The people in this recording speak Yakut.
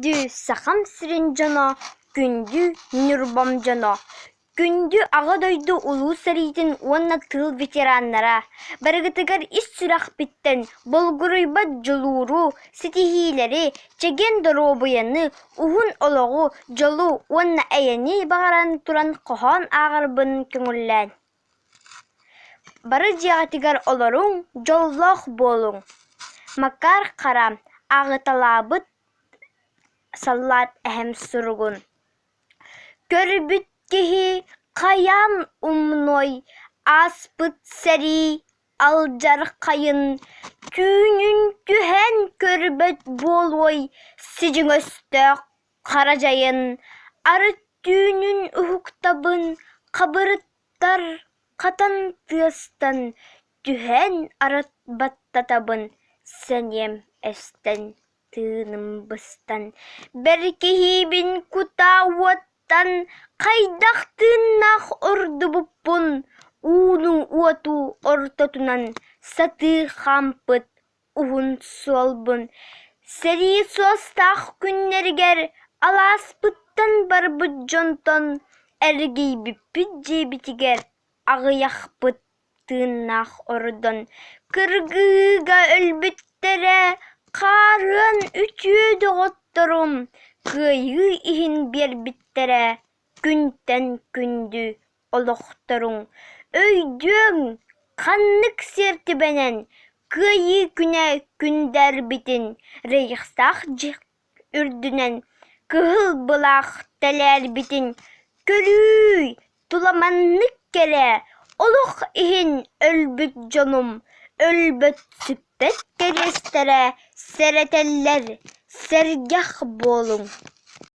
Күндү Сахам сирин дьоно, күндү Ньурбам дьоно, күндү Аҕа дойду Улуу сэриитин уонна тыыл ветераннара, барыгытыгар ис сүрэхпиттэн булгуруйбат дьулууру, ситиһиилэри, чэгиэн доруобуйаны, уһун олоҕу, дьолу уонна эйэни баҕаран туран хоһоон ааҕарбын көҥүллээн Бары дьиэҕитигэр олоруҥ, дьоллоох буолуҥ Макар Хара ааҕыталаабыт саллаат эһэм суругун Көрбүт киһи хайаан умнуой ааспыт сэрии алдьархайын, түүнүн түһэн көрбөт буолуой сидьиҥ өстөөх хара дьайын, арыт түүнүн уһуктабын хабырыттар хатан тыастан түһэн арыт баттатабын сэниэм эстэн тыыным быстан бэркиһиибин кутаа уоттан хайдах тыыннаах ордубуппун ууну-уоту ортотунан сатыы хаампыт уһун суолбун сэрии суостаах күннэригэр алааспыттан барбыт дьонтон эргийбиппит дьиэбитигэр аҕыйахпыт тыыннаах ордон кыргыһыыга өлбүттэрэ хаарыан үтүө доҕотторум кыайыы иһин биэрбиттэрэ күнтэн күндү олохторуҥ өйдүөҥ ханнык сиэртибэнэн Кыайыы күнэ күндээрбитин Рейхстаг үрдүнэн кыһыл былаах тэлээрбитин көрүүй, тула маннык кэрэ, олох иһин өлбүт дьонум өлбөт-сүппэт кэриэстэрэ сэрэтэллэр, сэргэх буолуҥ.